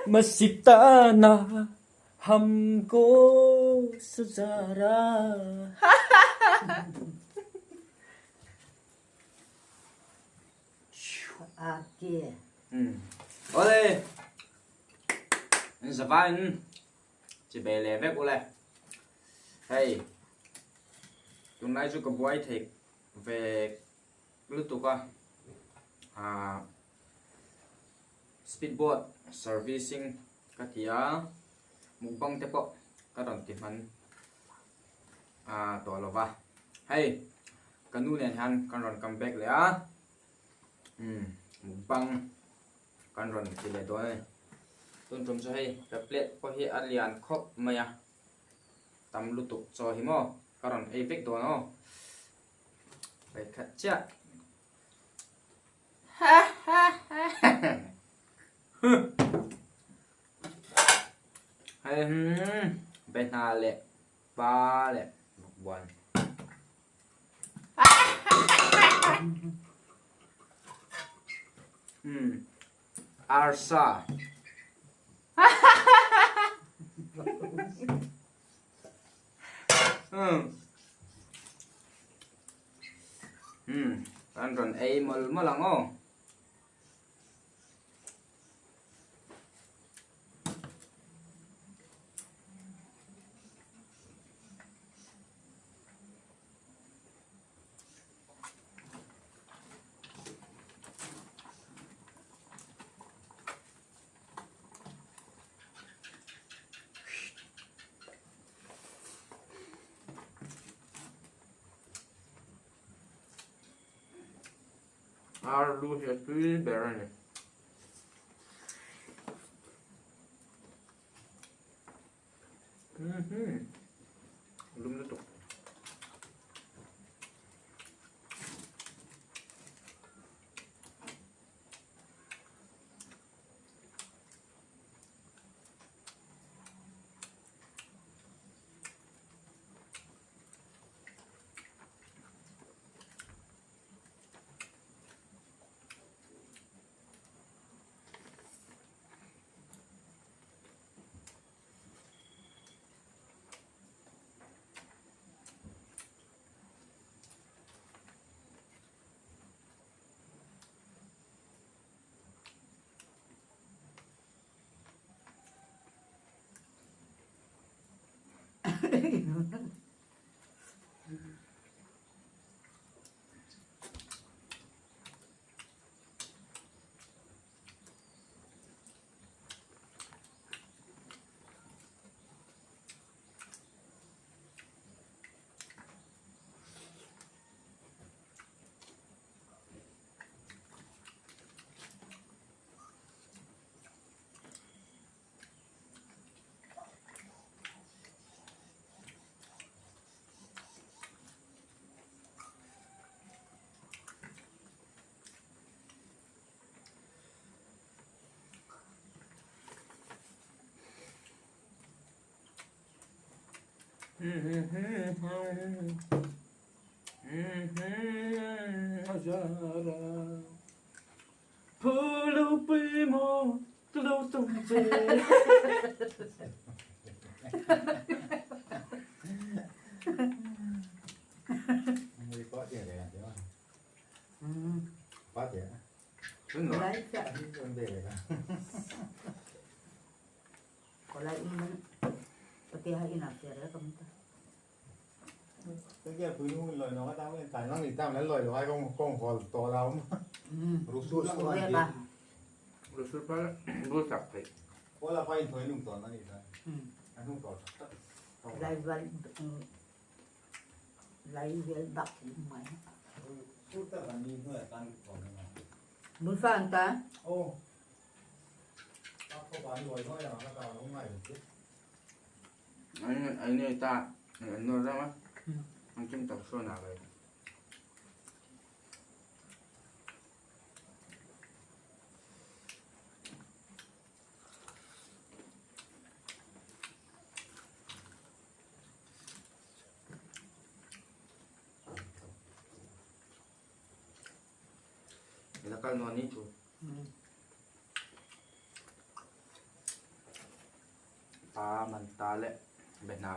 Masitana hamko sazara. Awle in zavai in chi ve leh vek ule hei tunlai chu ka buai theih ve lutuk a ah speed boat servicing ka ti a mukbang te pawh ka rawn ti hman ah tawh lo va hei ka nu nen hian kan rawn come back leh a umm mukbang kan rawn ti leh dawn a ni tun tum chu hei ka plate pawh hi a lian khawp mai a tam lutuk chaw hi maw ka rawn ei vek dawn aw. Plate khat chiah. Ha ha ha. Hei hmm be hna leh pa leh bawkbawn. Hmm arsa. Umm kan rawn ei mawlh mawlh ang aw. Ar lu hi a tui ber a ni. Lum lutuk. Pa man ta leh be hna.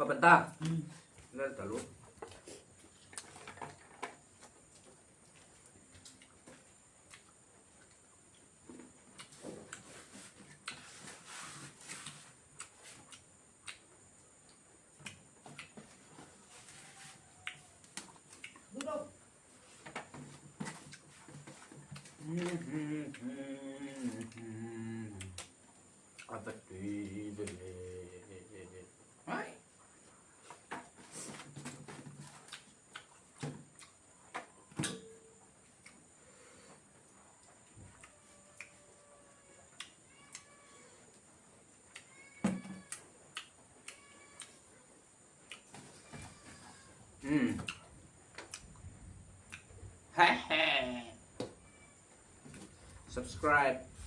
Kau bentar. Lên tờ luôn. Subscribe.